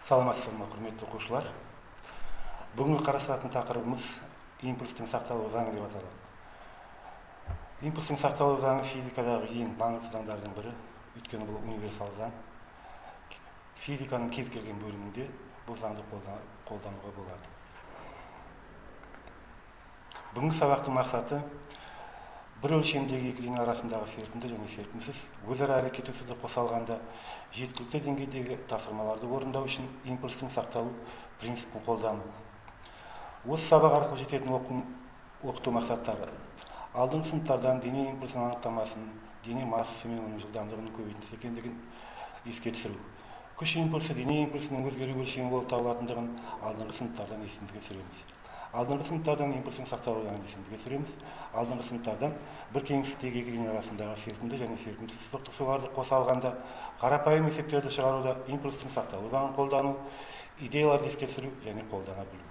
Саламатсыздар ма, құрметті оқушылар? Бүгінгі қарастыратын тақырыбымыз импульстің сақталу заңы деп аталады. Импульстің сақталу заңы физикадағы ең маңызды заңдардың бірі, өйткені бұл универсал заң. Физиканың кез келген бөлімінде бұл заңды қолдануға болады. Бүгінгі сабақтың мақсаты бір өлшемдегі екі дене арасындағы серпімді және серпімсіз өзара әрекеттесуді қоса алғанда жеткілікті деңгейдегі тапсырмаларды орындау үшін импульстің сақталу принципін қолдану. Осы сабақ арқылы жететін оқыту мақсаттары: алдыңғы сыныптардан дене импульсінің анықтамасын, дене массасы мен оның жылдамдығының көбейтіндісі екендігін еске түсіру, күш импульсі дене импульсінің өзгеру өлшемі болып табылатындығын алдыңғы сыныптардан есімізге түсіреміз. Алдыңғы сыныптардан импульстің сақталу заңын есімізге түсіреміз. Алдыңғы сыныптардан бір кеңістіктегі екі дене арасындағы серпімді және серпімсіз соқтығысуларды қоса алғанда қарапайым есептерді шығаруда импульстің сақталу заңын қолдану, идеяларды еске түсіру және қолдана білу.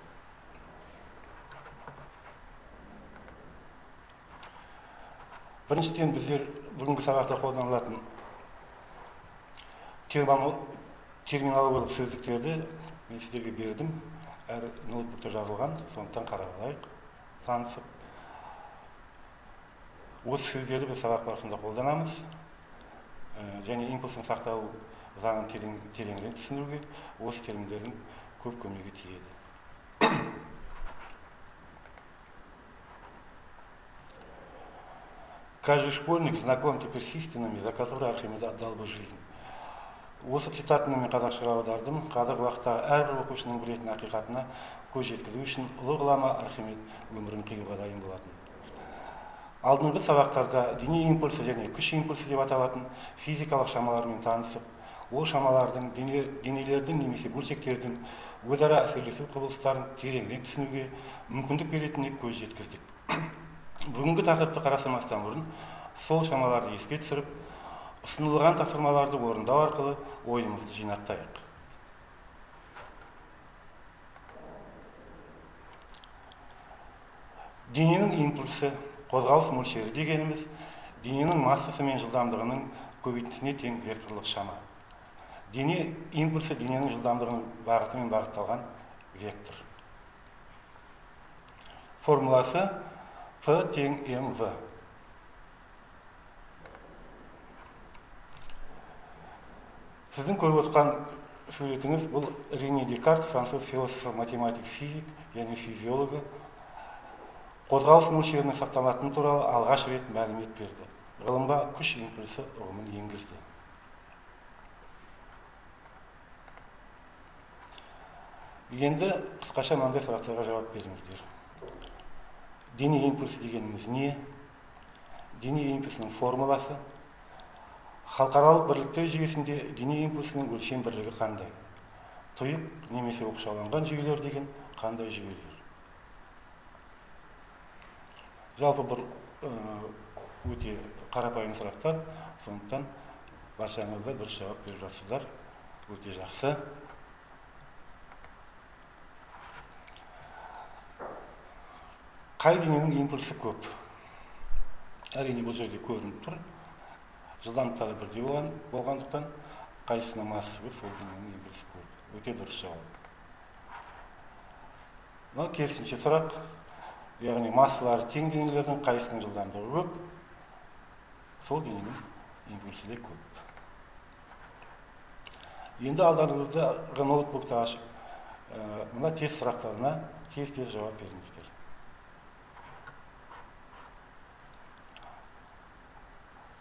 Біріншіден, біздер бүгінгі сабақта қолданылатын терминологиялық сөздіктерді мен сіздерге бердім. Әр ноутбукта жазылған, сондықтан қарап алайық, танысып. Осы сөздерді біз сабақ барысында қолданамыз және импульстің сақталу заңын тереңірек түсіндіруге осы терминдердің көп көмегі тиеді. Каждый школьник знаком теперь с истинами, за которые Архимед отдал бы жизнь. Осы цитатаны мен қазақшаға аудардым. Қазіргі уақытта әрбір оқушының білетін ақиқатына көз жеткізу үшін ұлы ғұлама Архимед өмірін қиюға дайын болатын. Алдыңғы сабақтарда дене импульсі және күш импульсі деп аталатын физикалық шамалармен танысып, ол шамалардың денелердің немесе бөлшектердің өзара әсерлесу құбылыстарын тереңірек түсінуге мүмкіндік беретініне көз жеткіздік. Бүгінгі тақырыпты қарастырмастан бұрын сол шамаларды еске түсіріп, ұсынылған тапсырмаларды орындау арқылы ойымызды жинақтайық. Дененің импульсі, қозғалыс мөлшері дегеніміз дененің массасы мен жылдамдығының көбейтіндісіне тең векторлық шама. Дене импульсі дененің жылдамдығының бағытымен бағытталған вектор. Формуласы P тең mv. Сіздің көріп отқан суретіңіз бұл Рене Декарт, француз философы, математик, физик және физиологы. Қозғалыс мөлшерінің сақталатыны туралы алғаш рет мәлімет берді. Ғылымға күш импульсі ұғымын енгізді. Енді қысқаша мынандай сұрақтарға жауап беріңіздер. Дене импульсі дегеніміз не? Дене импульсінің формуласы? Халықаралық бірліктер жүйесінде дене импульсінің өлшем бірлігі қандай? Тұйық немесе оқшауланған жүйелер деген қандай жүйелер? Жалпы бір өте қарапайым сұрақтар, сондықтан баршаңыз да дұрыс жауап беріп жатсыздар. Өте жақсы. Қай дененің импульсі көп? Әрине, бұл жерде көрініп тұр. Жылдамдықтары бірдей болғандықтан қайсысының массасы көп, сол дененің импульсі көп. Өте дұрыс жауап. Мынау керісінше сұрақ, яғни массалары тең денелердің қайсысының жылдамдығы көп, сол дененің импульсі де көп. Енді алдарыңыздағы ноутбукты ашып, мына тест сұрақтарына тез-тез жауап беріңіздер.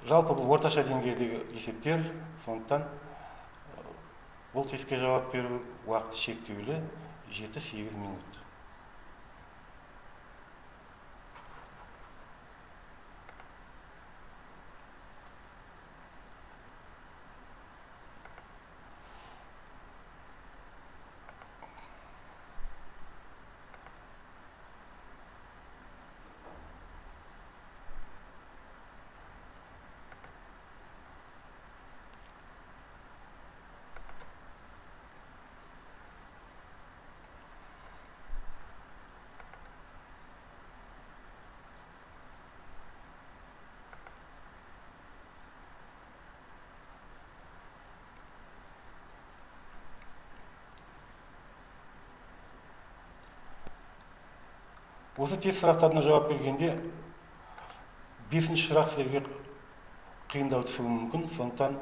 Жалпы бұл орташа деңгейдегі есептер, сондықтан бұл тестке жауап беру уақыты шектеулі 7-8 минут. Осы тест сұрақтарына жауап бергенде 5-ші сұрақ сіздерге қиындау түсуі мүмкін, сондықтан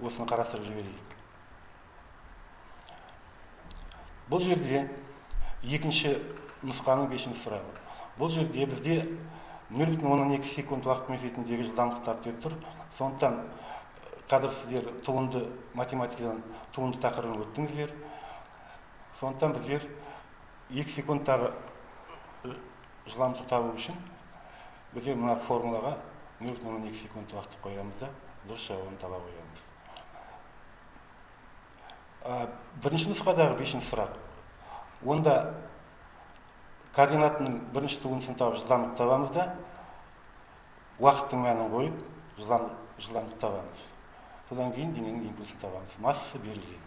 осыны қарастырып жіберейік. Бұл жерде екінші нұсқаның 5-ші сұрағы. Бұл жерде бізде 0,2 секунд уақыт мезетіндегі жылдамдық тап деп тұр. Сондықтан қазір сіздер туынды математикадан туынды тақырыбын өттіңіздер. Сондықтан біздер 2 секундтағы жылдамдық табу үшін біздер мына формулаға 0,2 секунд уақытты қоямыз да дұрыс жауабын таба қоямыз. Бірінші нұсқадағы 5-ші сұрақ. Онда координатының бірінші туындысын тауып жылдамдық табамыз да уақыттың мәнін қойып жылдамдық табамыз. Содан кейін дененің импульсін табамыз. Массасы берілген.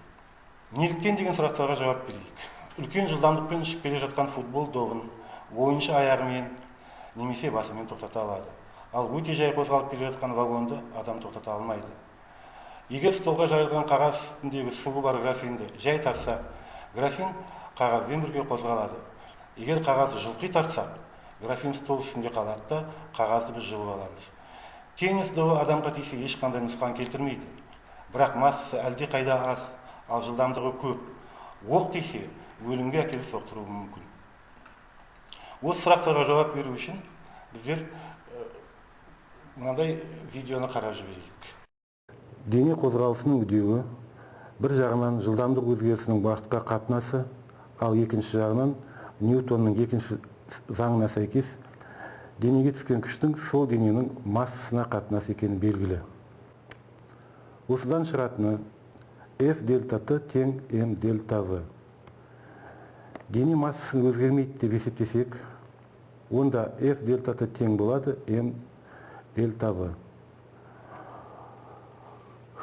Неліктен деген сұрақтарға жауап берейік. Үлкен жылдамдықпен ұшып келе жатқан футбол добын ойыншы аяғымен немесе басымен тоқтата алады. Ал өте жай қозғалып келе жатқан вагонды адам тоқтата алмайды. Егер столға жайылған қағаз үстіндегі суы бар графинді жай тартсақ, графин қағазбен бірге қозғалады. Егер қағазды жұлқи тартсақ, графин стол үстінде қалады да қағазды біз жұлып аламыз. Теннис добы адамға тисе ешқандай нұсқан келтірмейді. Бірақ массасы әлде қайда аз, ал жылдамдығы көп. Оқ тисе өлімге әкеліп соқтыруы мүмкін. Осы сұрақтарға жауап беру үшін біздер мынандай видеоны қарап жіберейік. Дене қозғалысының үдеуі бір жағынан жылдамдық өзгерісінің уақытқа қатынасы, ал екінші жағынан Ньютонның екінші заңына сәйкес денеге түскен күштің сол дененің массасына қатынасы екені белгілі. Осыдан шығатыны F дельта Т тең М дельта В. Дене массасын өзгермейді деп есептесек, онда F дельта Т тең болады М дельта В.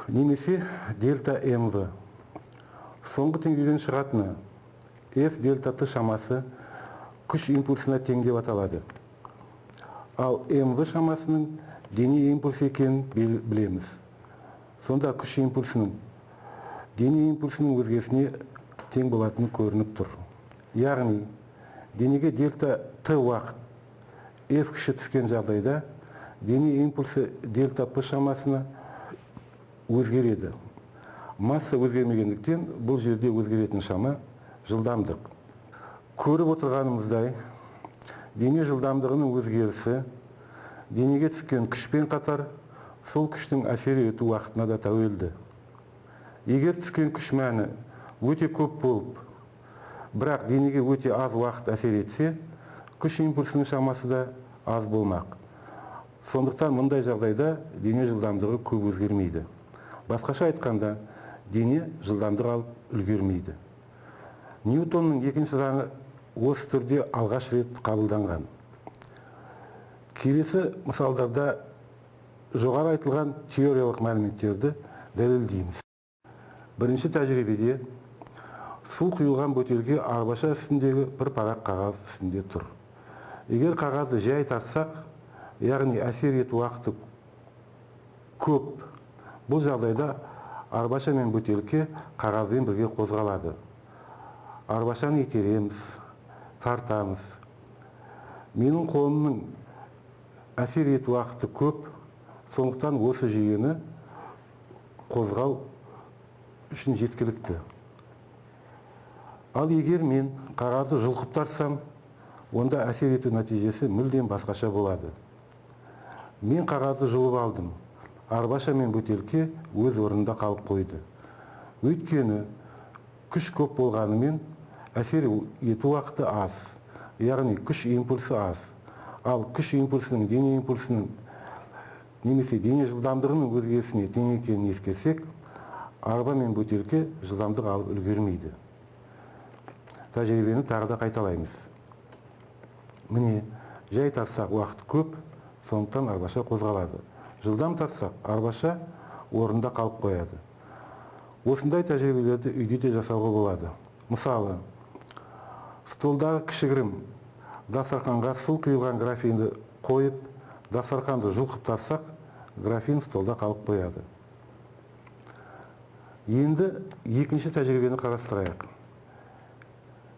Немесе дельта МВ. Соңғы теңдеуден шығатыны F дельта Т шамасы күш импульсына тең деп аталады. Ал МВ шамасының дене импульсі екенін білеміз. Сонда күш импульсінің дене импульсінің өзгерісіне тең болатыны көрініп тұр. Яғни денеге дельта Т уақыт F күші түскен жағдайда дене импульсі дельта П шамасына өзгереді. Масса өзгермегендіктен бұл жерде өзгеретін шама жылдамдық. Көріп отырғанымыздай, дене жылдамдығының өзгерісі денеге түскен күшпен қатар сол күштің әсер ету уақытына да тәуелді. Егер түскен күш мәні өте көп болып, бірақ денеге өте аз уақыт әсер етсе, күш импульсінің шамасы да аз болмақ. Сондықтан мұндай жағдайда дене жылдамдығы көп өзгермейді. Басқаша айтқанда, дене жылдамдық алып үлгермейді. Ньютонның екінші заңы осы түрде алғаш рет қабылданған. Келесі мысалдарда жоғары айтылған теориялық мәліметтерді дәлелдейміз. Бірінші тәжірибеде су құйылған бөтелке арбаша үстіндегі бір парақ қағаз үстінде тұр. Егер қағазды жай тартсақ, яғни әсер ету уақыты көп, бұл жағдайда арбаша мен бөтелке қағазбен бірге қозғалады. Арбашаны итереміз, тартамыз. Менің қолымның әсер ету уақыты көп, сондықтан осы жүйені қозғау үшін жеткілікті. Ал егер мен қағазды жұлқып тартсам, онда әсер ету нәтижесі мүлдем басқаша болады. Мен қағазды жұлып алдым. Арбаша мен бөтелке өз орнында қалып қойды. Өйткені күш көп болғанымен әсер ету уақыты аз, яғни күш импульсі аз. Ал күш импульсінің дене импульсінің немесе дене жылдамдығының өзгерісіне тең екенін ескерсек, арба мен бөтелке жылдамдық алып үлгермейді. Тәжірибені тағы да қайталаймыз. Міне, жай тартсақ уақыт көп, сондықтан арбаша қозғалады. Жылдам тартсақ, арбаша орнында қалып қояды. Осындай тәжірибелерді үйде де жасауға болады. Мысалы, столдағы кішігірім дастарханға су құйылған графинді қойып, дастарханды жұлқып тартсақ, графин столда қалып қояды. Енді екінші тәжірибені қарастырайық.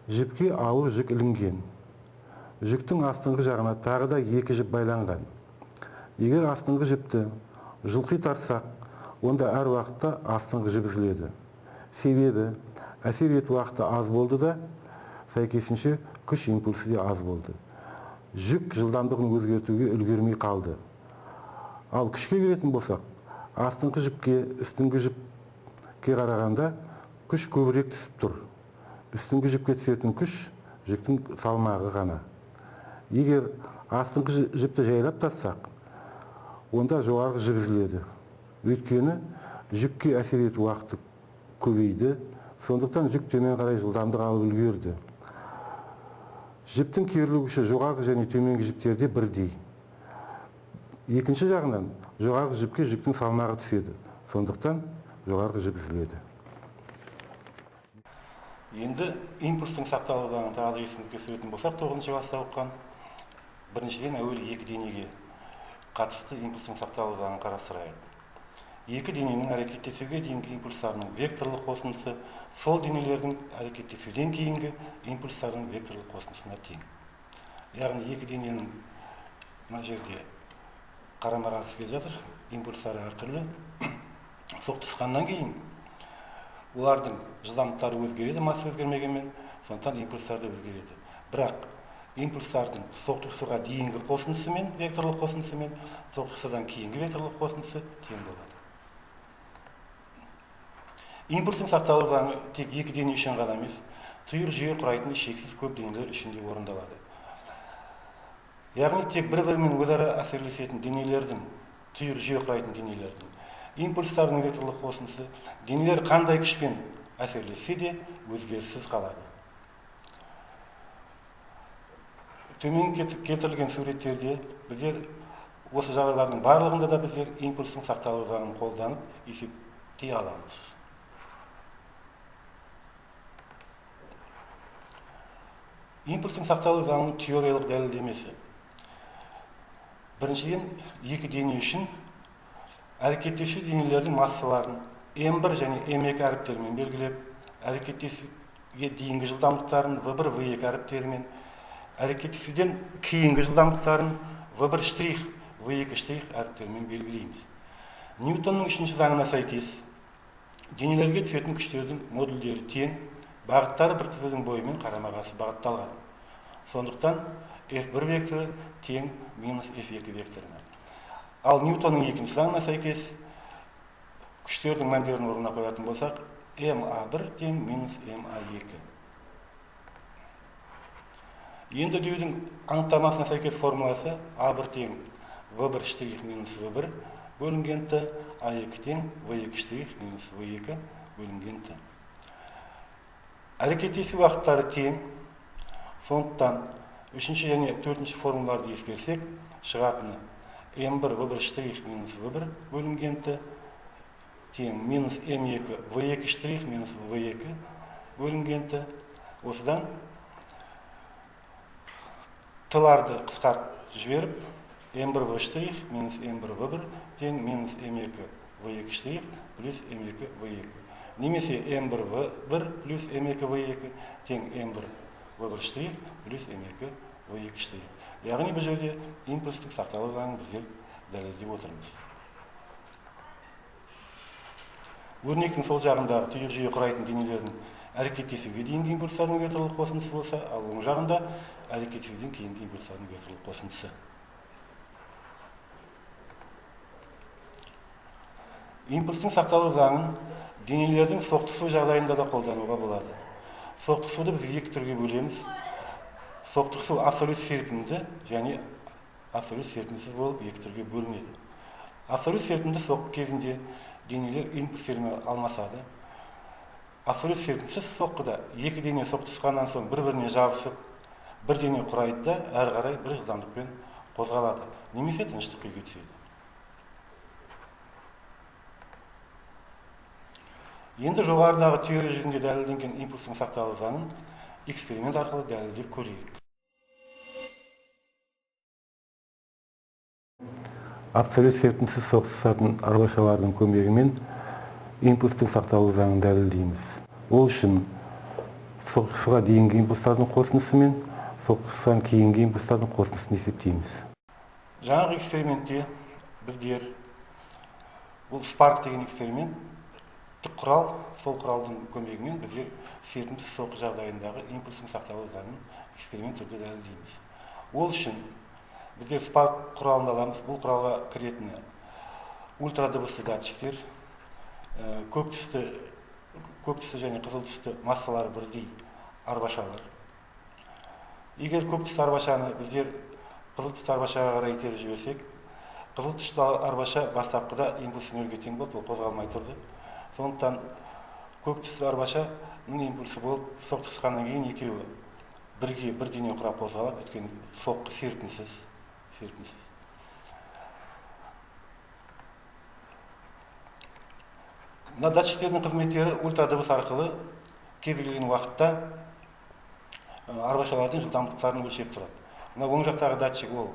Жіпке ауыр жүк ілінген. Жүктің астыңғы жағына тағы да екі жіп байланған. Егер астыңғы жіпті жұлқи тартсақ, онда әр уақытта астыңғы жіп үзіледі. Себебі әсер ету уақыты аз болды да, сәйкесінше күш импульсі де аз болды. Жүк жылдамдығын өзгертуге үлгермей қалды. Ал күшке келетін болсақ, астыңғы жіпке үстіңгі жіпке қарағанда күш көбірек түсіп тұр. Үстіңгі жіпке түсетін күш жүктің салмағы ғана. Егер астыңғы жіпті жайлап тартсақ, онда жоғарғы жіп үзіледі. Өйткені жүкке әсер ету уақыты көбейді, сондықтан жүк төмен қарай жылдамдық алып үлгерді. Жіптің керілу күші жоғарғы және төменгі жіптерде бірдей. Екінші жағынан жоғарғы жіпке жүктің салмағы түседі, сондықтан жоғарғы жіп үзіледі. Енді импульстің сақталу заңын тағы да есімізге түсіретін болсақ, 9-шы класста оқыған, біріншіден әуелі екі денеге қатысты импульстің сақталу заңын қарастырайық. Екі дененің әрекеттесуге дейінгі импульстарының векторлық қосындысы сол денелердің әрекеттесуден кейінгі импульстарының векторлық қосындысына тең. Яғни екі дененің мына жерде қарама-қарсы келе жатыр, импульстары әртүрлі. Соқтығысқаннан кейін олардың жылдамдықтары өзгереді, масса өзгермегенмен, сондықтан импульстар да өзгереді. Бірақ импульстардың соқтығысуға дейінгі қосындысымен, векторлық қосындысымен, соқтығысудан кейінгі векторлық қосындысы тең болады. Импульстің сақталу заңы тек екі дене үшін ғана емес, тұйық жүйе құрайтын шексіз көп денелер үшін де орындалады. Яғни тек бір-бірімен өзара әсерлесетін денелердің, тұйық жүйе құрайтын денелердің импульстарының векторлық қосындысы денелер қандай күшпен әсерлессе де өзгеріссіз қалады. Төмен келтірілген суреттерде біздер осы жағдайлардың барлығында да біздер импульстің сақталу заңын қолданып есептей аламыз. Импульстің сақталу заңының теориялық дәлелдемесі. Біріншіден, екі дене үшін әрекеттесуші денелердің массаларын М1 және М2 әріптерімен белгілеп, әрекеттесуге дейінгі жылдамдықтарын В1, В2 әріптерімен, әрекеттесуден кейінгі жылдамдықтарын В1 штрих, В2 штрих әріптерімен белгілейміз. Ньютонның үшінші заңына сәйкес, денелерге түсетін күштердің модульдері тең, бағыттары бір түзудің бойымен қарама-қарсы бағытталған. Сондықтан F1 векторы тең минус F2 векторына. Ал Ньютонның екінші заңына сәйкес күштердің мәндерін орнына қоятын болсақ, MA1 тең минус MA2. Енді үдеудің анықтамасына сәйкес формуласы A1 тең V1 штрих минус V1 бөлінген Т, A2 тең V2 штрих минус V2 бөлінген Т. Әрекеттесу уақыттары тең, сондықтан үшінші және төртінші формулаларды ескерсек, шығатыны М1 В1 штрих минус В1 бөлінген Т тең минус М2 В2 штрих минус В2 бөлінген Т. Осыдан Т-ларды қысқартып жіберіп, М1 В штрих минус М1 В1 тең минус М2 В2 штрих плюс М2 В2. Немесе М1 В1 плюс М2 В2 тең М1 В1 штрих плюс М2 В2 штрих. Яғни бұл жерде импульстік сақталу заңын біздер дәлелдеп отырмыз. Өрнектің сол жағындағы тұйық жүйе құрайтын денелердің әрекеттесуге дейінгі импульстардың векторлық қосындысы болса, ал оң жағында әрекеттесуден кейінгі импульстардың векторлық қосындысы. Импульстің сақталу заңын денелердің соқтығысу жағдайында да қолдануға болады. Соқтығысуды біз екі түрге бөлеміз. Соқтығысу абсолют серпімді және абсолют серпімсіз болып екі түрге бөлінеді. Абсолют серпімді соққы кезінде денелер импульстермен алмасады. Абсолют серпімсіз соққыда екі дене соқтығысқаннан соң бір-біріне жабысып, бір дене құрайды да әрі қарай бір жылдамдықпен қозғалады, немесе тыныштық күйге түседі. Енді жоғарыдағы теория жүзінде дәлелденген импульстің сақталу заңын эксперимент арқылы дәлелдеп көрейік. Абсолют серпімсіз соқтығысатын арбашалардың көмегімен импульстің сақталу заңын дәлелдейміз. Ол үшін соқтығысуға дейінгі импульстардың қосындысы мен соқтығысқан кейінгі импульстардың қосындысын есептейміз. Жаңағы экспериментте біздер бұл Spark деген эксперимент құрал, сол құралдың көмегімен біздер серпімсіз соққы жағдайындағы импульстің сақталу заңын эксперимент түрде дәлелдейміз. Ол үшін біздер Spark құралын аламыз. Бұл құралға кіретіні ультрадыбысты датчиктер, көк түсті және қызыл түсті массалары бірдей арбашалар. Егер көк түсті арбашаны біздер қызыл түсті арбашаға қарай итеріп жіберсек, қызыл түсті арбаша бастапқыда импульсі нөлге тең болып, ол қозғалмай тұрды. Сондықтан көк түсті арбашаның импульсі болып соқтығысқаннан кейін екеуі бірге бір дене құрап қозғалады, өйткені соққы серпінсіз. Мына датчиктердің қызметтері ультрадыбыс арқылы кез келген уақытта арбашалардың жылдамдықтарын өлшеп тұрады. Мына оң жақтағы датчик ол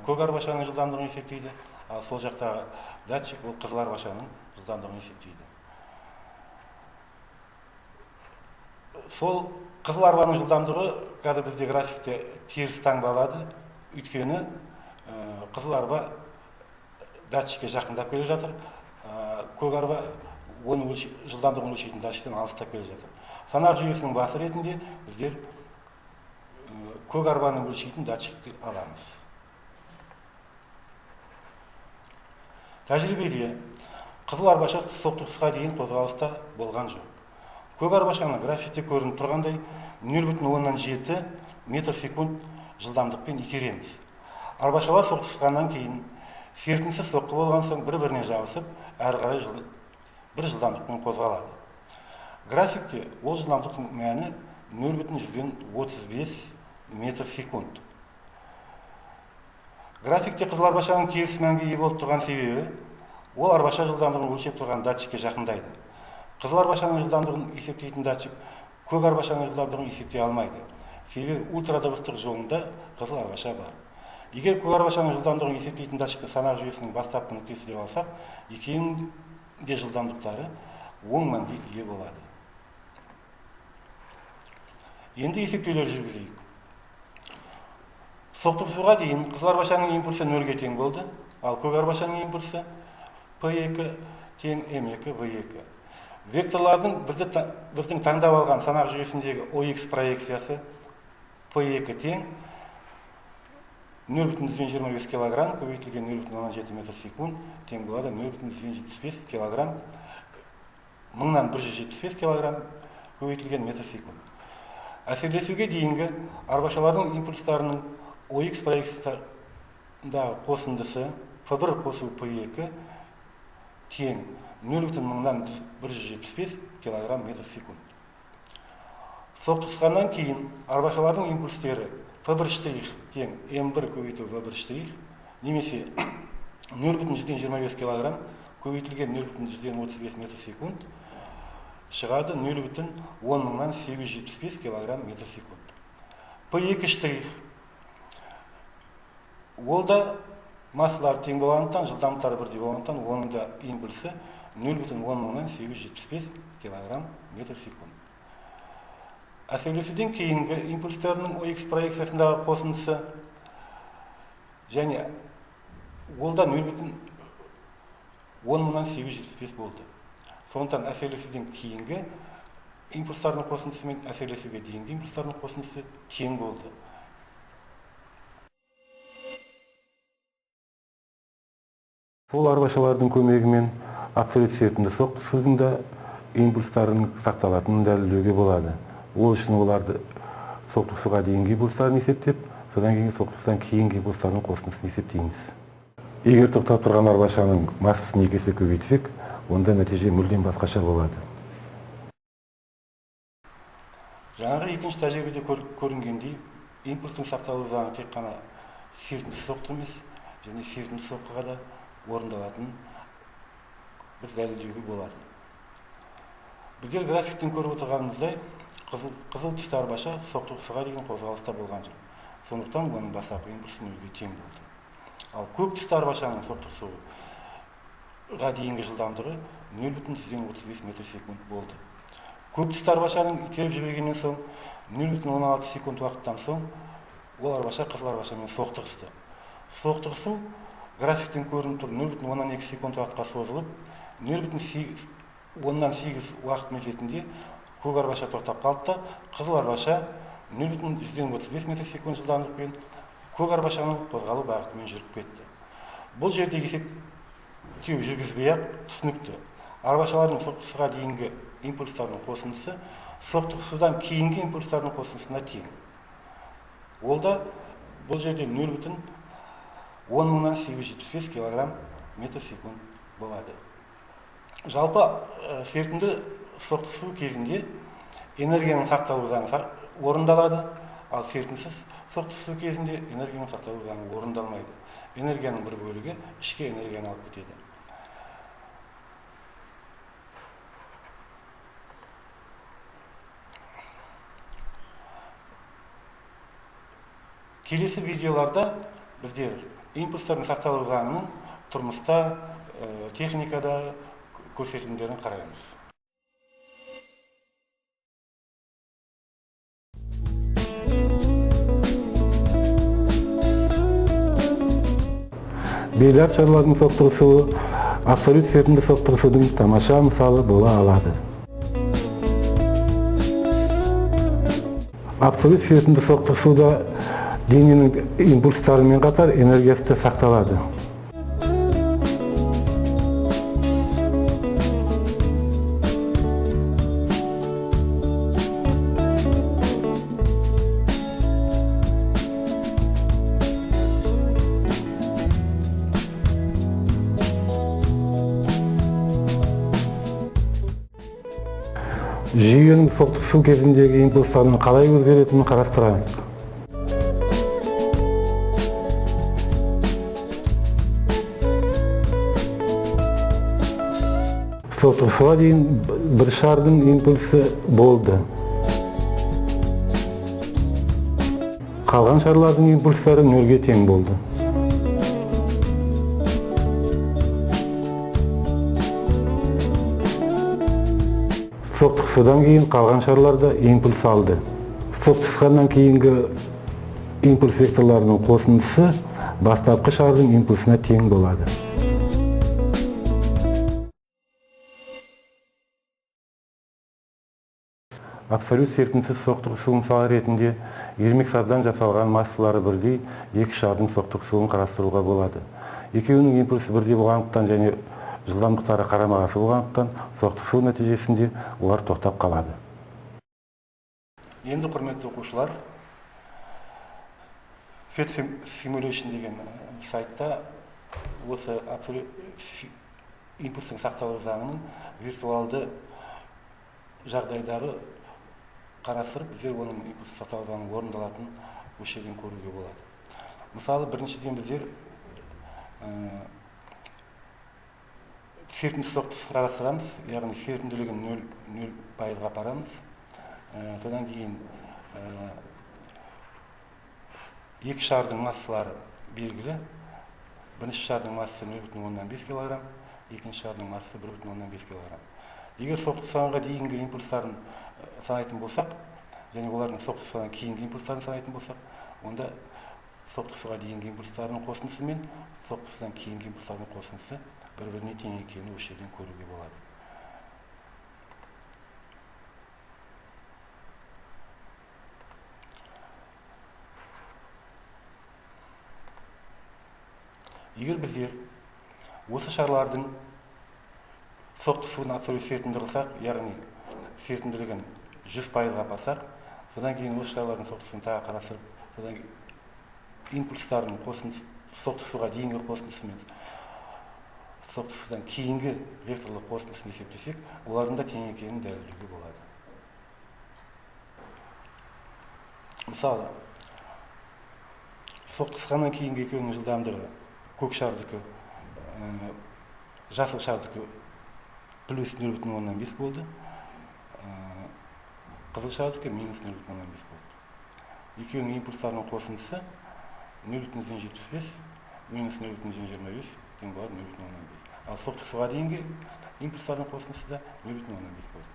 көк арбашаның жылдамдығын есептейді, ал сол жақтағы датчик ол қызыл арбашаның жылдамдығын есептейді. Сол қызыл арбаның жылдамдығы қазір бізде графикте теріс таңбалады, өйткені қызыл арба датчикке жақындап келе жатыр, көк арба оның жылдамдығын өлшейтін датчиктен алыстап келе жатыр. Санақ жүйесінің басы ретінде біздер көк арбаны өлшейтін датчикті аламыз. Тәжірибеде қызыл арбаша соқтығысқа дейін қозғалыста болған жоқ. Көк арбашаны графикте көрініп тұрғандай 0,7 метр секунд жылдамдықпен итереміз. Арбашалар соқтығысқаннан кейін серпінсіз соққы болған соң бір-біріне жабысып, әрі қарай бір жылдамдықпен қозғалады. Графикте ол жылдамдықтың мәні 0,35 метр секунд. Графикте қызыл арбашаның теріс мәнге ие болып тұрған себебі, ол арбаша жылдамдығын өлшеп тұрған датчикке жақындайды. Қызыл арбашаның жылдамдығын есептейтін датчик көк арбашаның жылдамдығын есептей алмайды. Себебі ультрадыбыстық жолында қызыл арбаша бар. Егер көк арбашаның жылдамдығын есептейтін датчикті санақ жүйесінің бастапқы нүктесі деп алсақ, екеуінің де жылдамдықтары оң мәнге ие болады. Енді есептеулер жүргізейік. Соқтығысуға дейін қызыл арбашаның импульсі нөлге тең болды, ал көк арбашаның импульсі P2 тең M2 V2. Векторлардың біздің таңдап алған санақ жүйесіндегі OX проекциясы P2 тең 0,25 килограмм көбейтілген 0,7 метр секунд тең болады 0,175 килограмм 1175 килограмм көбейтілген метр секунд. Әсерлесуге дейінгі арбашалардың импульстарының OX проекциясындағы қосындысы F1 қосу P2 тең 0,1175 килограмм метр секунд. Соқтығысқаннан кейін арбашалардың импульстері F1 штрих тең M1 көбейту V1 штрих немесе 0,25 килограмм көбейтілген 0,35 метр секунд шығады 0,10875 килограмм метр секунд. P2 штрих ол да массалары тең болғандықтан, жылдамдықтары бірдей болғандықтан, оның да импульсі 0,10875 килограмм метр секунд. Әсерлесуден кейінгі импульстерінің OX проекциясындағы қосындысы және ол да 0,10875 болды. Сондықтан әсерлесуден кейінгі импульстардың қосындысы мен әсерлесуге дейінгі импульстардың қосындысы тең болды. Сол арбашалардың көмегімен абсолют серпімді соқтығысудың да импульстарының сақталатынын дәлелдеуге болады. Ол үшін оларды соқтығысуға дейінгі импульстарын есептеп, содан кейін соқтығыстан кейінгі импульстардың қосындысын есептейміз. Егер тоқтап тұрған арбашаның массасын екі есе көбейтсек, онда нәтиже мүлдем басқаша болады. Жаңағы екінші тәжірибеде көрінгендей, импульстың сақталу заңы тек қана серпімсіз соққы емес, және серпімсіз соққыға да орындалатынын біз дәлелдеуге болады. Біздер графиктен көріп отырғанымыздай, қызыл түсті арбаша соқтығысуға деген қозғалыста болған жоқ. Сондықтан оның бастапқы импульсі нөлге тең болды. Ал көк түсті арбашаның соқтығысуға дейінгі жылдамдығы 0,35 метр секунд болды. Көк түсті арбашаның итеріп жібергеннен соң 0,16 секунд уақыттан соң Ол арбаша қызыл арбашамен соқтығысты. Соқтығысу графиктен көрініп тұр, 0,2 секунд уақытқа созылып, 0,8 уақыт мезетінде көк арбаша тоқтап қалды да, қызыл арбаша 0,35 метр секунд жылдамдықпен көк арбашаның қозғалу бағытымен жүріп кетті. Бұл жерде есептеу жүргізбей-ақ түсінікті. Арбашалардың соқтығысуға дейінгі импульстардың қосындысы соқтығысудан кейінгі импульстардың қосындысына тең. Ол да бұл жерде 0,10875 килограмм метр секунд болады. Жалпы серпімді соқтығысу кезінде энергияның сақталу заңы орындалады, ал серпімсіз соқтығысу кезінде энергияның сақталу заңы орындалмайды. Энергияның бір бөлігі ішкі энергияны алып кетеді. Келесі видеоларда біздер импульстардың сақталу заңының тұрмыста, техникада көрсетілімдерін қараймыз. Бильярд шарларының соқтығысуы абсолют серпімді соқтығысудың тамаша мысалы бола алады. Абсолют серпімді соқтығысуда дененің импульстарымен қатар энергиясы да сақталады. Жүйенің соқтығысу кезіндегі импульстарының қалай өзгеретінін қарастырайық. Соқтығысуға дейін бір шардың импульсі болды. Қалған шарлардың импульстары нөлге тең болды. Соқтығысудан кейін қалған шарлар да импульс алды. Соқтығысқаннан кейінгі импульс векторларының қосындысы бастапқы шардың импульсына тең болады. Абсолют серпімсіз соқтығысу мысалы ретінде ермексаздан жасалған массалары бірдей екі шардың соқтығысуын қарастыруға болады. Екеуінің импульсі бірдей болғандықтан және жылдамдықтары қарама-қарсы болғандықтан соқтығысу нәтижесінде олар тоқтап қалады. Енді, құрметті оқушылар, PhET Simulation деген сайтта осы абсолют импульстің сақталу заңының виртуалды жағдайдағы қарастырып, біздер оның импульстің сақталу заңының орындалатынын осы жерден көруге болады. Мысалы, біріншіден біздер серпімсіз соқтығысты қарастырамыз, яғни серпімділігін 0,0%-ға апарамыз. Содан кейін екі шардың массалары белгілі. Бірінші шардың массасы 0,5 килограмм, екінші шардың массасы 1,5 килограмм. Егер соқтығысқанға дейінгі импульстарын санайтын болсақ, және олардың соқтығысқаннан кейінгі импульстарын санайтын болсақ, онда соқтығысуға дейінгі импульстардың қосындысы мен соқтығысудан кейінгі импульстардың қосындысы бір-біріне тең екенін осы жерден көруге болады. Егер біздер осы шарлардың соқтығысуын абсолют серпімді қылсақ, яғни серпімділігін 100%-ға апарсақ, содан кейін осы шарлардың соқтығысуын тағы қарастырып, содан кейін импульстардың қосындысы, соқтығысуға дейінгі қосындысы мен соқтығысудан кейінгі векторлық қосындысын есептесек, олардың да тең екенін дәлелдеуге болады. Мысалы, соқтығысқаннан кейінгі екеуінің жылдамдығы көк шардікі, жасыл шардікі плюс 0,5 болды, қызыл шардікі минус 0,5 болды. Екеуінің импульстарының қосындысы 0,75 минус 0,25 тең болады 0,5. Ал соқтығысуға дейінгі импульстардың қосындысы да 0,5 болды.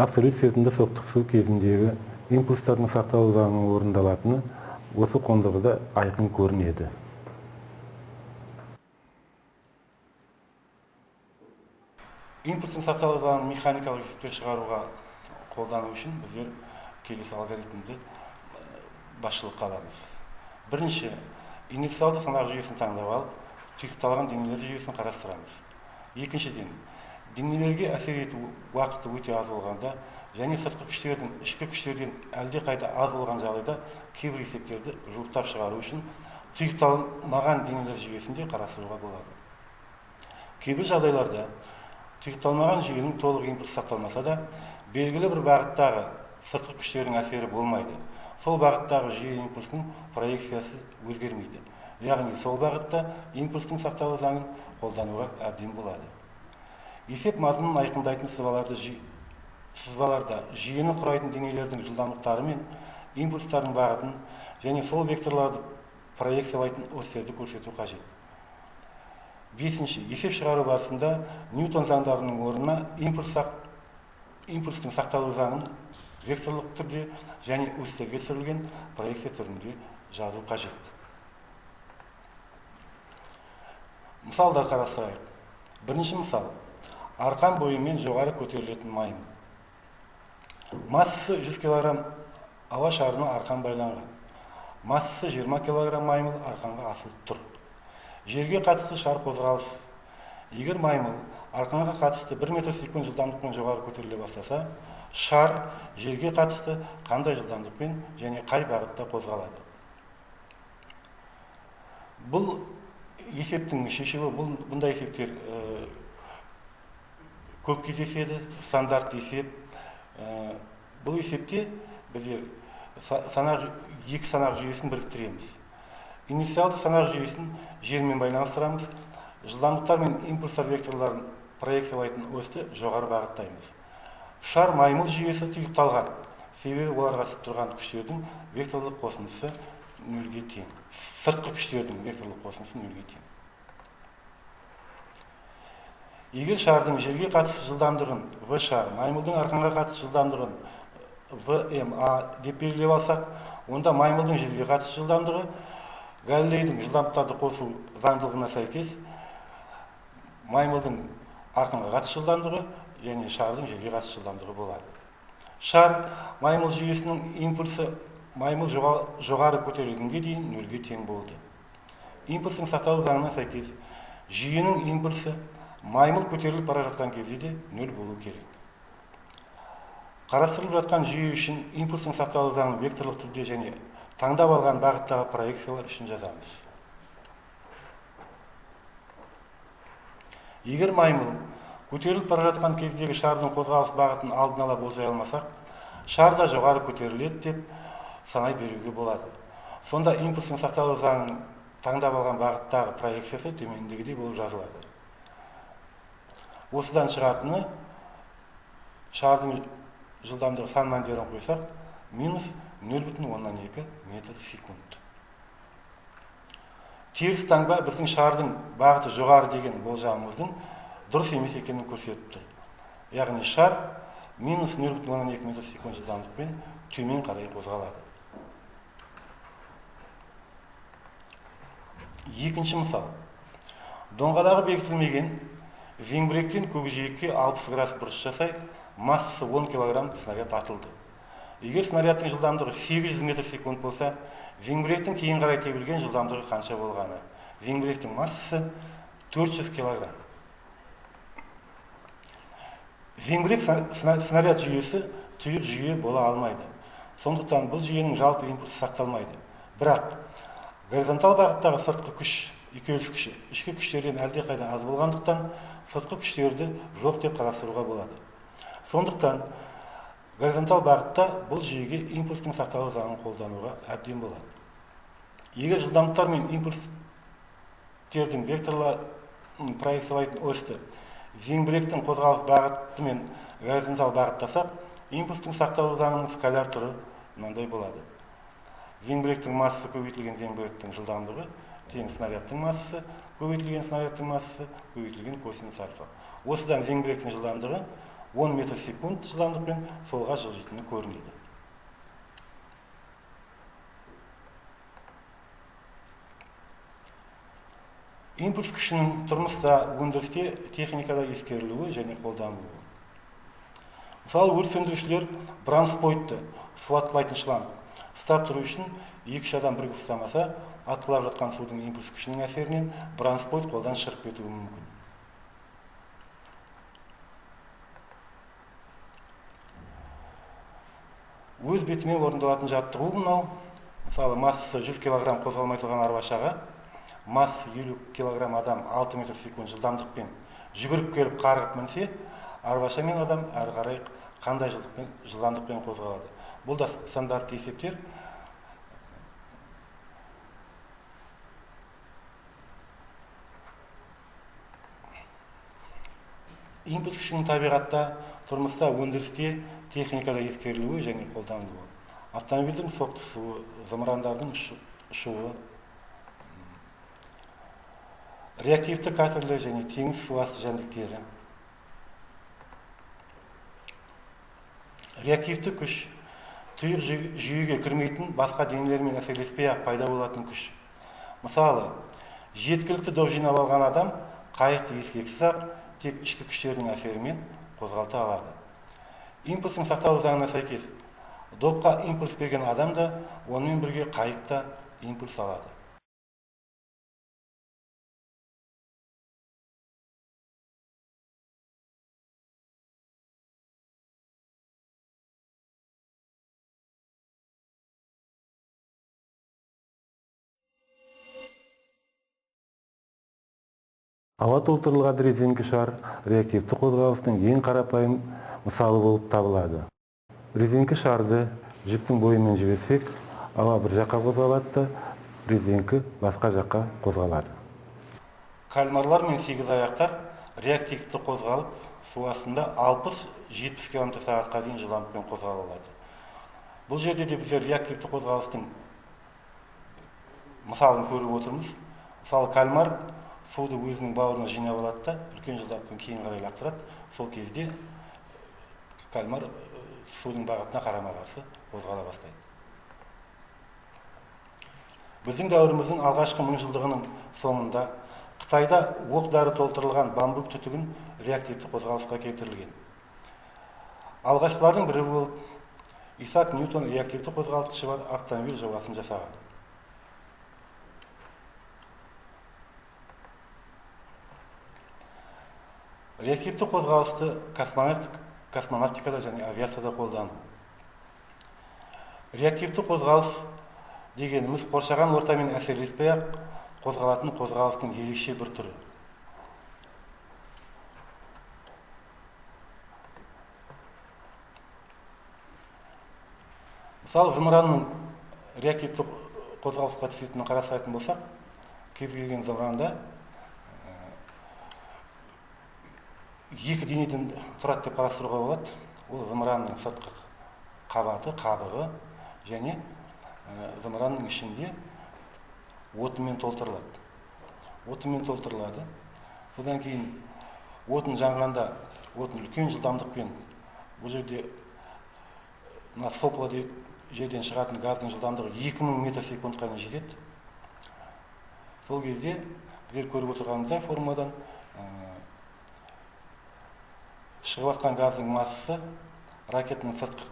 Абсолют серпімді соқтығысу кезіндегі импульстардың сақталу заңының орындалатыны осы қондырғыда айқын көрінеді. Импульстың сақталу заңын механикалық есептер шығаруға қолдану үшін біздер келесі алгоритмді басшылыққа аламыз. Бірінші, инициалды санақ жүйесін таңдап алып, тұйықталған денелер жүйесін қарастырамыз. Екіншіден, денелерге әсер ету уақыты өте аз болғанда және сыртқы күштердің ішкі күштерден әлдеқайда аз болған жағдайда кейбір есептерді жуықтап шығару үшін тұйықталмаған денелер жүйесін де қарастыруға болады. Кейбір жағдайларда тұйықталмаған жүйенің толық импульсы сақталмаса да, белгілі бір бағыттағы сыртқы күштердің әсері болмайды. Сол бағыттағы жүйе импульсінің проекциясы өзгермейді. Яғни сол бағытта импульстің сақталу заңын қолдануға әбден болады. Есеп мазмұнын айқындайтын сызбаларда жүйені құрайтын денелердің жылдамдықтары мен импульстардың бағытын және сол векторларды проекциялайтын осьтерді көрсету қажет. Бесінші, есеп шығару барысында Ньютон заңдарының орнына импульстің сақталу заңын векторлық түрде және осьтерге түсірілген проекция түрінде жазу қажет. Мысалдар қарастырайық. Бірінші мысал. Арқан бойымен жоғары көтерілетін маймыл. Массасы 100 кг ауа шарына арқан байланған. Массасы 20 кг маймыл арқанға асылып тұр. Жерге қатысты шар қозғалыс. Егер маймыл арқанға қатысты 1 метр секунд жылдамдықпен жоғары көтеріле бастаса, шар жерге қатысты қандай жылдамдықпен және қай бағытта қозғалады? Бұл есептің шешімі, бұндай есептер көп кездеседі, стандарт есеп. Бұл есепте біздер екі санақ жүйесін біріктіреміз. Инициалды санақ жүйесін жермен байланыстырамыз, жылдамдықтар мен импульстар векторларын проекциялайтын осьті жоғары бағыттаймыз. Шар маймыл жүйесі тұйықталған, себебі оларға түсіп тұрған күштердің векторлық қосындысы нөлге тең. Сыртқы күштердің векторлық қосындысы нөлге тең. Егер шардың жерге қатысты жылдамдығын В шар, маймылдың арқанға қатысты жылдамдығын ВМА деп белгілеп алсақ, онда маймылдың жерге қатысты жылдамдығы Галилейдің жылдамдықтарды қосу заңдылығына сәйкес маймылдың арқанға қатысты жылдамдығы және шардың жерге қатысты жылдамдығы болады. Шар маймыл жүйесінің импульсі маймыл жоғары көтерілгенге дейін нөлге тең болды. Импульстің сақталу заңына сәйкес жүйенің импульсі маймыл көтеріліп бара жатқан кезде де нөл болу керек. Қарастырылып жатқан жүйе үшін импульстің сақталу заңын векторлық түрде және таңдап алған бағыттағы проекциялар үшін жазамыз. Егер маймыл көтеріліп бара жатқан кездегі шардың қозғалыс бағытын алдын ала болжай алмасақ, шар да жоғары көтеріледі деп санай беруге болады. Сонда импульстің сақталу заңының таңдап алған бағыттағы проекциясы төмендегідей болып жазылады. Осыдан шығатыны шардың жылдамдығы сан мәндерін қойсақ, минус 0,2 метр секунд. Теріс таңба біздің шардың бағыты жоғары деген болжамымыздың дұрыс емес екенін көрсетіп тұр. Яғни шар минус 0,2 метр секунд жылдамдықпен төмен қарай қозғалады. Екінші мысал. Доңғалағы бекітілмеген зеңбіректен көкжиекке 60 градус бұрыш жасай, массасы 10 кг снаряд атылды. Егер снарядтың жылдамдығы 800 метр секунд болса, зеңбіректің кейін қарай тебілген жылдамдығы қанша болғаны? Зеңбіректің массасы 400 кг. Зеңбірек снаряд жүйесі тұйық жүйе бола алмайды. Сондықтан бұл жүйенің жалпы импульсы сақталмайды. Бірақ горизонтал бағыттағы сыртқы күш, үйкеліс күші ішкі күштерден әлдеқайда аз болғандықтан сыртқы күштерді жоқ деп қарастыруға болады. Сондықтан горизонтал бағытта бұл жүйеге импульстің сақталу заңын қолдануға әбден болады. Егер жылдамдықтар мен импульстердің векторларын проекциялайтын осьті зеңбіректің қозғалыс бағытымен горизонтал бағыттасақ, импульстің сақталу заңының скаляр түрі мынандай болады. Зеңбіректің массасы көбейтілген зеңбіректің жылдамдығы тең снарядтың массасы көбейтілген снарядтың массасы көбейтілген косинус альфа. Осыдан зеңбіректің жылдамдығы 10 метр секунд жылдамдықпен солға жылжитыны көрінеді. Импульс күшінің тұрмыста, өндірісте, техникада ескерілуі және қолданылуы. Мысалы, өрт сөндірушілер бронспойтты, су атқылайтын шланг, ұстап тұру үшін 2-3 адам бірігіп ұстамаса, атқылап жатқан судың импульс күшінің әсерінен бронспойт қолдан шығып кетуі мүмкін. Өз бетімен орындалатын жаттығу мынау. Мысалы, массасы 100 килограмм қозғалмай тұрған арбашаға массасы 50 килограмм адам 6 метр секунд жылдамдықпен жүгіріп келіп қарғып мінсе, арбаша мен адам әрі қарай қандай жылдамдықпен қозғалады. Бұл да стандартты есептер. Импульс күшінің табиғатта, тұрмыста, өндірісте, техникада ескерілуі және қолданылуы. Автомобильдің соқтығысуы, зымырандардың ұшуы, реактивті катерлер және теңіз су асты жәндіктері. Реактивті күш тұйық жүйеге кірмейтін басқа денелермен әсерлеспей-ақ пайда болатын күш. Мысалы, жеткілікті доп жинап алған адам қайықты ескексіз-ақ тек ішкі күштердің әсерімен қозғалта алады. Импульстің сақталу заңына сәйкес, допқа импульс берген адам да, онымен бірге қайық та импульс алады. Ауа толтырылған резеңке шар реактивті қозғалыстың ең қарапайым мысалы болып табылады. Резеңке шарды жіптің бойымен жіберсек, ауа бір жаққа қозғалады да, резеңке басқа жаққа қозғалады. Кальмарлар мен сегіз аяқтар реактивті қозғалып, су астында 60-70 км сағатқа дейін жылдамдықпен қозғала алады. Бұл жерде де біздер реактивті қозғалыстың мысалын көріп отырмыз. Мысалы, кальмар суды өзінің бауырына жинап алады да, үлкен жылдамдықпен кейін қарай лақтырады. Сол кезде кальмар судың бағытына қарама-қарсы қозғала бастайды. Біздің дәуіріміздің алғашқы мыңжылдығының соңында Қытайда оқ дәрі толтырылған бамбук түтігін реактивті қозғалысқа келтірілген. Алғашқылардың бірі болып Исаак Ньютон реактивті қозғалтқышы бар автомобиль жобасын жасаған. Реактивті қозғалысты космонавтикада және авиацияда қолдану. Реактивті қозғалыс дегеніміз қоршаған ортамен әсерлеспей-ақ қозғалатын қозғалыстың ерекше бір түрі. Мысалы, зымыранның реактивті қозғалысқа түсетінін қарастыратын болсақ, кез келген зымыранда екі денеден тұрады деп қарастыруға болады. Ол зымыранның сыртқы қабаты, қабығы және зымыранның ішінде отынмен толтырылады. Отынмен толтырылады. Содан кейін отын жанғанда отын үлкен жылдамдықпен бұл жерде мына сопла деп жерден шығатын газдың жылдамдығы 2000 метр секундқа дейін жетеді. Сол кезде біздер көріп отырғанымыздай формуладан шығып жатқан газдың массасы ракетаның сыртқы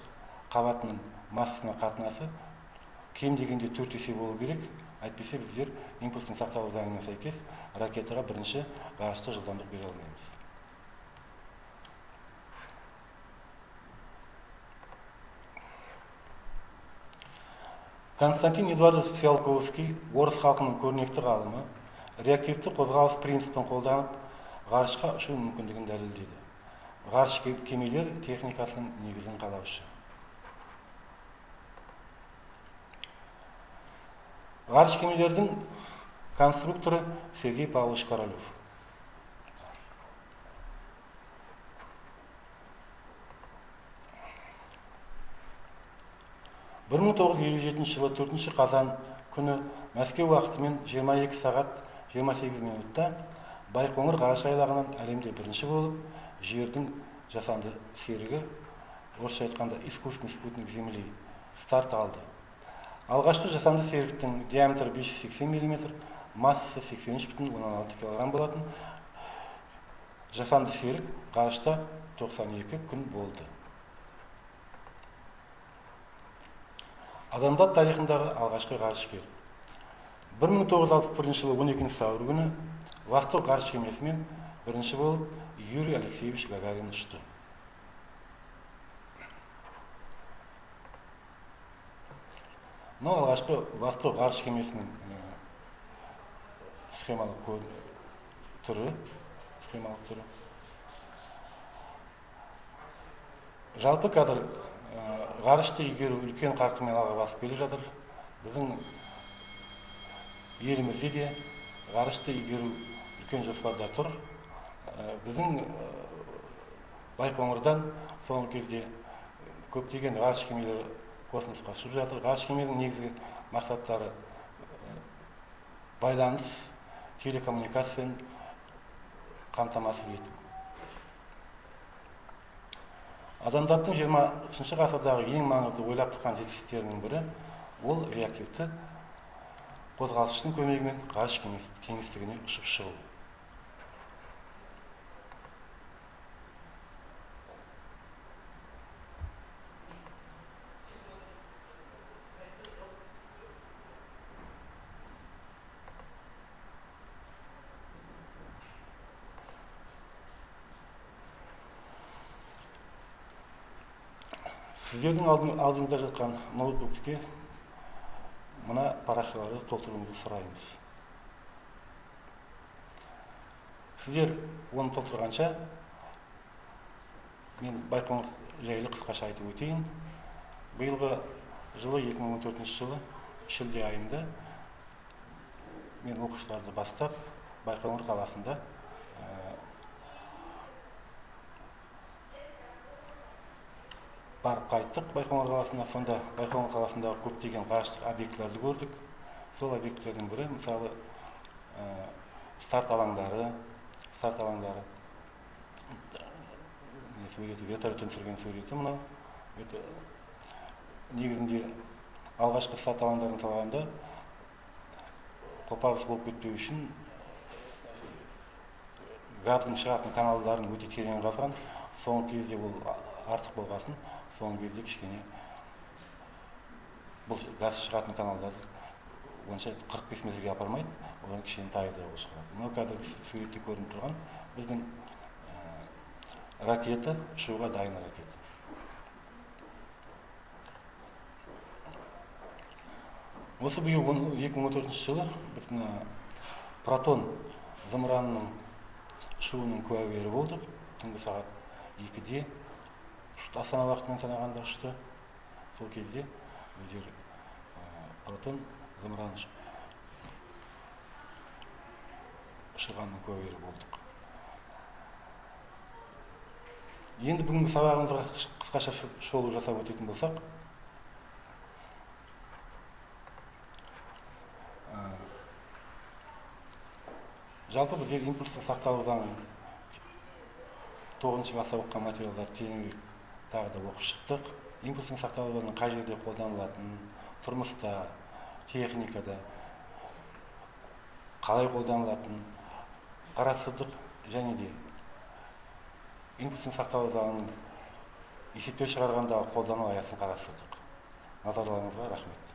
қабатының массасына қатынасы кем дегенде 4 есе болу керек. Әйтпесе біздер импульстың сақталу заңына сәйкес ракетаға бірінші ғарыштық жылдамдық бере алмаймыз. Константин Эдуардович Циолковский, орыс халқының көрнекті ғалымы, реактивті қозғалыс принципін қолданып, ғарышқа ұшу мүмкіндігін дәлелдеді. Ғарыш кемелер техникасының негізін қалаушы. Ғарыш кемелердің конструкторы Сергей Павлович Королёв. 1957 жылы 4 қазан күні Мәскеу уақытымен 22 сағат 28 минутта Байқоңыр ғарыш айлағынан әлемде бірінші болып жердің жасанды серігі, орысша айтқанда искусственный спутник Земли, старт алды. Алғашқы жасанды серіктің диаметрі 580 мм, массасы 83,6 кг болатын. Жасанды серік ғарышта 92 күн болды. Адамзат тарихындағы алғашқы ғарышкер. 1961 жылы 12 сәуір күні Восток ғарыш кемесімен бірінші болып Юрий Алексеевич Гагарин ұшты. Мынау алғашқы Восток ғарыш кемесінің схемалық түрі. Жалпы қазір ғарышты игеру үлкен қарқынмен алға басып келе жатыр. Біздің елімізде де ғарышты игеру үлкен жоспарда тұр. Біздің Байқоңырдан соңғы кезде көптеген ғарыш кемелері космосқа ұшып жатыр. Ғарыш кеменің негізгі мақсаттары байланыс, телекоммуникацияны қамтамасыз ету. Адамзаттың 20-шы ғасырдағы ең маңызды ойлап тапқан жетістіктерінің бірі ол реактивті қозғалтқыштың көмегімен ғарыш кеңістігіне ұшып шығу. Сіздердің алдыңызда жатқан ноутбукке мына парақшаларды толтыруыңызды сұраймыз. Сіздер оны толтырғанша мен Байқоңыр жайлы қысқаша айтып өтейін. Биылғы жылы 2014 жылы шілде айында мен оқушыларды бастап Байқоңыр қаласында барып қайттық Байқоңыр қаласына. Сонда Байқоңыр қаласындағы көптеген ғарыштық объектілерді көрдік. Сол объектілердің бірі, мысалы, старт алаңдары, суреті, вертолеттен түсірген суреті мынау. Негізінде алғашқы старт алаңдарын салғанда қопарылыс болып кетпеу үшін газдың шығатын каналдарын өте терең қазған. Соңғы кезде ол артық болғасын, соңғы кезде кішкене бұл газ шығатын каналдарды онша 45 метрге апармайды, одан кішкене тайызда ол шығады. Мынау қазір суретте көрініп тұрған біздің ракета, ұшуға дайын ракета. Осы биыл 2014 жылы біз Протон зымыранының ұшуының куәгері болдық. Түнгі сағат 2-де Астана уақытымен санағанда ұшты. Сол кезде біздер Протон зымыран ұшырғанның куәгері болдық. Енді бүгінгі сабағымызға қысқаша шолу жасап өтетін болсақ, жалпы біздер импульстің сақталу заңын 9-шы класста оқыған материалдарды тереңірек тағы да оқып шықтық. Импульстің сақталу заңының қай жерде қолданылатынын, тұрмыста, техникада қалай қолданылатынын қарастырдық. Және де импульстің сақталу заңының есептеу шығарғандағы қолдану аясын қарастырдық. Назарларыңызға рахмет.